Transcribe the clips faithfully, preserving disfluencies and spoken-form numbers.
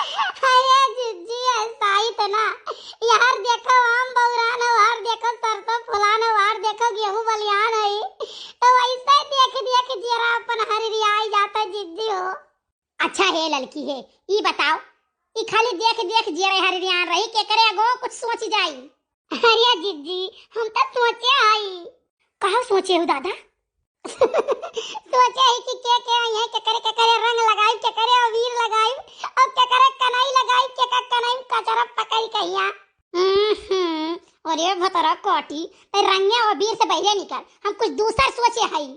अरे जिज्जी, ऐसा ही तो ना, यार देखो आम बौरान हो, हर देखो सरसों फुलान हो, हर देखो गेहूं बलियान है, तो वैसे देख देख जियरा अपन हरियाई जाता जिज्जी हो। अच्छा हे ललकी हे, ई बताओ, ई खाली देख देख जियरे हरियान रही, केकरे अगो कुछ सोच जाई? अरे जिज्जी, हम तो सोचे हई। कहा सोचे हो दादा? सोचे हई कि के के आई है, केकरे केकरे रंग लगाई, केकरे अबीर लगाई, और केकरे कनई लगाई, केकर कनई में कचरा पकड़ी कहिया। हम्म, अरे भतरा काटी, ए रंगे अबीर से पहले निकल, हम कुछ दूसर सोचे हई।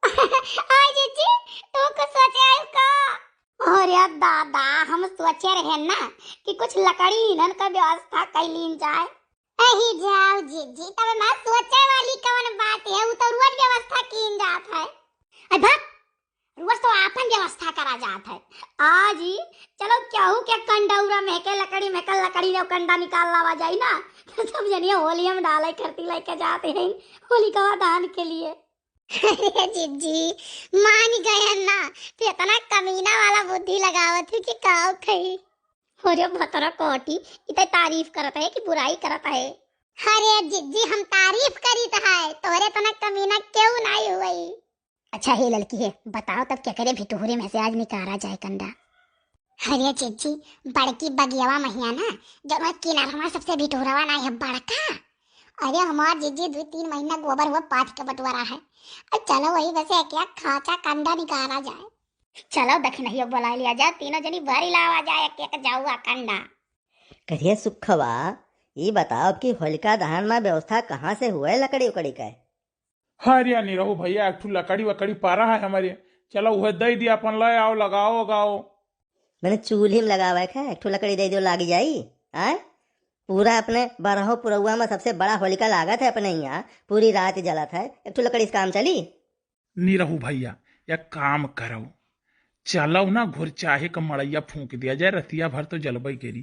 आय जिज्जी, तू कुछ सोचे आयु का? अरे दादा, हम सोचे रहे ना कि कुछ लकड़ी इन्हन का व्यवस्था कर लीन जाए। अही जाओ जिज्जी, तब मैं सोचे वाली कौन बात है, उ तो रोज व्यवस्था कीन जात है। अरे भाग, रोज तो आपन व्यवस्था करा जात है। आज ही चलो केहू के कंडौरा में के लकड़ी में के लकड़ी जब कंडा निकाल लावा जाई ना, तो सब जनिए होलिया में डाले करती लेके जाते हैं होलिका दहन के लिए। अरे जिज्जी, मान गए ना, तू इतना कमीना वाला बुद्धि लगावत है कि का कही। अरे भतरा कोटी, इते तारीफ करत है कि बुराई करत है? अरे जिज्जी, हम तारीफ करीत है, तोरे इतना कमीना क्यों नहीं हुई? अच्छा हे ललकी हे, बताओ तब केकरे भिटहुरे में से आज निकारा जाए कंडा? अरे जिज्जी, बड़की बगियावा महिया ना, जौन किनारवा सबसे भिटहुरवा ना है बड़का। अरे हमार जिज्जी दो तीन महीना गोबर हुआ पाथ के बटवारा है। अब चलो वही में से एक एक खाचा कंडा निकाला जाए। चलो दखिनहियो बुला लिया जाए, तीनों जनी भरी लावा जाए एक एक जाऊआ कंडा। करिया सुखवा, ई बताओ कि होलिका दहन में व्यवस्था कहाँ से हुए लकड़ी उकड़ी के? अरे निरहू भैया, एक ठो लकड़ी वकड़ी पारा है हमारे, चलो उहे दे दिया, अपन ले आओ, लगाओ, गाओ। मैंने चूल्ही में लगावे के, एक ठो लकड़ी दे दियो, लाग जाई। आय, पूरा अपने बरहो पुरौआ में सबसे बड़ा होलिका लागत है अपने यहाँ, पूरी रात जलत है, एक ठो लकड़ी से काम चली? निरहू भैया, एक काम करो, चलो ना घुरचाहे का मड़ैया फूंक दिया जाए, रतिया भर तो जलबई करी।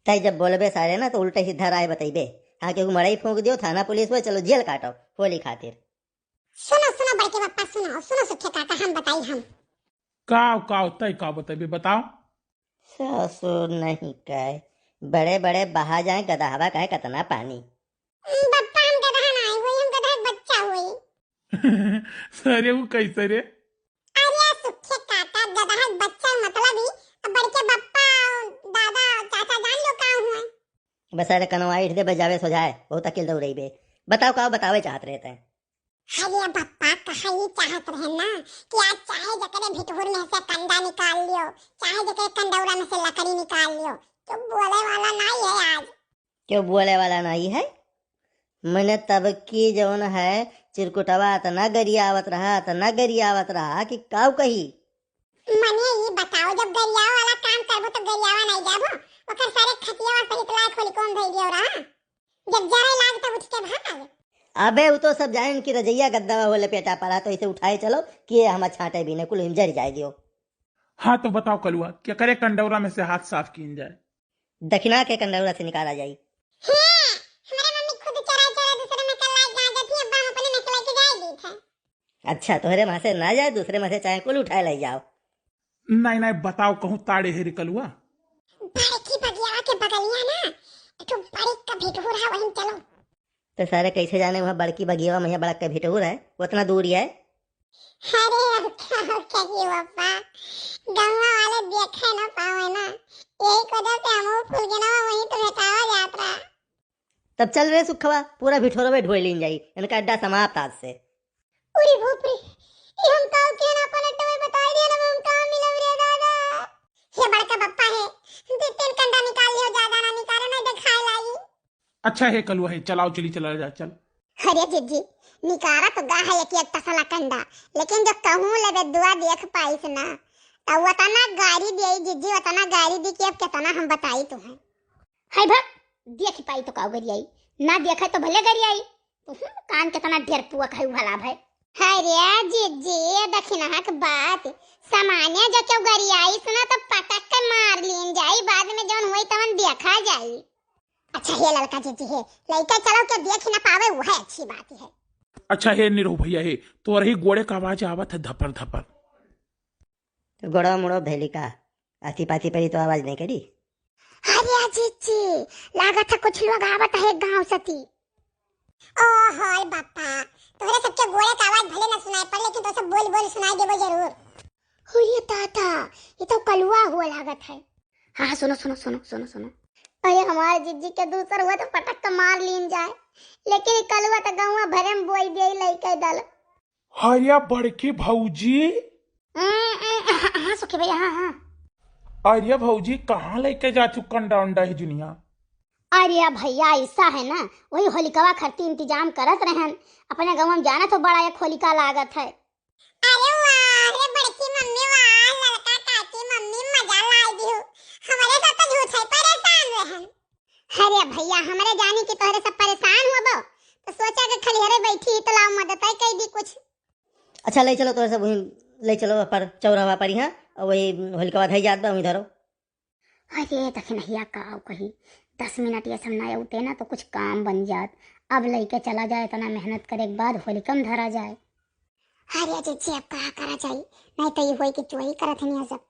तै जब बोलबे सारे ना तो उल्टे सीधा राय बतैबे। हाँ, केहू मड़ई फूंक दियो, थाना पुलिस हुए, चलो जेल काटो होली खातिर। सुनो, सुनो बड़के पप्पा, सुनो, सुनो सुखे काका, हम बताई हम। काव, काव, तै का बतैबे, बताओ। ससुर नहीं कहे, बड़े बड़े बहा जाए गदहवा कहे कतना पानी। बप्पा हम गदहा ना आई हुई, हम गदहा के बच्चा हुई। सरे वो कैसे रे? अरे सुखे काका, गदहा के बच्चा मतलब ही, अब बड़के बप्पा, दादा, चाचा जान लो का हुआ। बस अरे कनवा इठ दे, बजावे सोझाए, बहुत अकिल दौड़ैबे। बताओ का बतावे चाहत रहे तै? अरे बप्पा, कहा ये चाहत रहे ना कि आज चाहे जकरे भिटहुर में से कंडा निकाल लियो, चाहे जकरे कंडौरा में से लकड़ी निकाल लियो, क्यों बोले वाला नहीं है आज। क्यों बोले वाला नहीं है? मैंने तब की जौन है चिरकुटवा इतना गरियावत रहा, इतना गरियावत रहा कि काऊ कही। मने ई बताओ, जब गरियावे वाला काम करबो तो गरियावा नहीं जाबो, ओकर सारे खटियावा सहित लाए खोली कौन धई दियो रहा? जब जरे लाग तब उठ के भाग। अबे उ तो सब जाए उनकी रजैया गद्दावा होले पेटा पड़ा, तो इसे उठाए चलो कि ये हम छाटे भी ने कुल हिम जर जाए दियो। हाँ तो बताओ कलुआ, केकरे कंडौरा में से हाथ साफ कीन जाए? दखिना के कंडौरा से निकाला जाई। हे, हमारे मम्मी खुद चरा चरा दूसरे में कलाई गांजा थी, अब हम अपने में से लेके जाए दी थे। अच्छा, तोहरे माँ से ना जाए, दूसरे माँ से चाहे कुल उठाए ले जाओ। नहीं, नहीं, बताओ, कहूँ ताड़े हेरी कलुआ। बड़की बगिया के बगलिया ना, एक ठो बड़ी का भिटहुर है, वहीं चलो। तो सारे कैसे जाने वहाँ बड़की बगिया में बड़ा का भिटहुर है, उतना दूर ही है। अरे, अब क्या हो, क्या जी बाबा, गाँव वाले देखे ना पावे ना, यही वजह से हम फूल के ना वहीं तो भेटावा जात रहा। तब चल रे सुखवा, पूरा भिठोरवे ढोई लीन जाई, इनका अड्डा समाप्त आज से। उरी भूप रे, ई हम काऊ के ना अपन अड्डा में बताई दिया ना, हम कहाँ मिलब रे दादा? हे बड़का बप्पा है, दे तीन कंडा निकाल लियो, ज्यादा ना निकाले, नहीं देखाए लाई। अच्छा हे कलुआ है, चलाओ चली, चला जा, चल। अरे जिज्जी, निकारा तो गा है एक एक तसला कंडा, लेकिन जो कहूँ लेबे दुआ देख पाइस ना, तो वतना गारी दे जिज्जी, वतना गारी दी कि अब कितना हम बताई तुम्हें। हाय भा, देख पाई तो काऊ गरियाई, ना देखे तो भले गरियाई। हम्म, कान कितना ढेर पुआ खाई भला भाई। हाय रे जिज्जी, ये दखिनहा के बात, सामान्य जो क्यों गरियाई सुना तो पटक के मार लीन जाई, बाद में जौन होई तवन देखा जाई। अच्छा हे लड़का जिज्जी हे, लड़का चलो के देख ना पावे, वो है अच्छी बात है। अच्छा हे निरहू भैया हे, तोर ही गोड़े का आवाज आवत है धपर धपर। गोड़वा मुड़ो भेली का? आती पाती परी तो आवाज नहीं करी। अरे जिज्जी, लागत है कुछ लोग आवत है गाँव सती। ओ होय बापा, तोहरे सबके गोड़े का आवाज भले न सुनाई पड़े, लेकिन तो सब बोल बोल सुनाई देबो जरूर। हो ये दादा, ये तो कलुआ हुआ लागत है। हाँ, हाँ, सुनो, सुनो, सुनो, सुनो, सुनो। अरे हमारे जिज्जी के दूसर हुआ तो पटक के मार लीन जाए, लेकिन ये कलुआ तो गौवा भरे में बोई दे लइके दल। हरिया बड़की भौजी। हम्म, हम्म, हाँ, हाँ, सुखी भैया, हाँ, हाँ। अरे भौजी, कहाँ लइके जाथू कंडा उंडा ही दुनिया? अरे भैया, ऐसा है ना, वही होलिकवा खरती इंतजाम करत रहन। अपने गाँव में जाना तो बड़ा एक होलिका लागत है। अरे वाह रे बड़की मम्मी, वाह लड़का काकी मम्मी, मजा लाई दिहू। हमरे सब तो झूठे परेशान रहन। अरे भैया, हमरे जानी कि तोहरे सब परेशान होबो, तो सोचा कि खलिहरे बैठी ही तो लाओ मदद कर दी कुछ। अच्छा, ले चलो तोहरे सब वहीं, ले चलो पर चौराहा पर यहाँ, और वही होलिकवा धई जात बा, वहीं धरो। अरे दखिनहिया का कही, दस मिनट ये सब ना उठे ना तो कुछ काम बन जात। अब लइके चला जाए, इतना मेहनत करे के बाद होलिका में धरा जाए। अरे जिज्जी, अब का करा जाई, नहीं तो ये होई कि चोरी करत हनिया सब।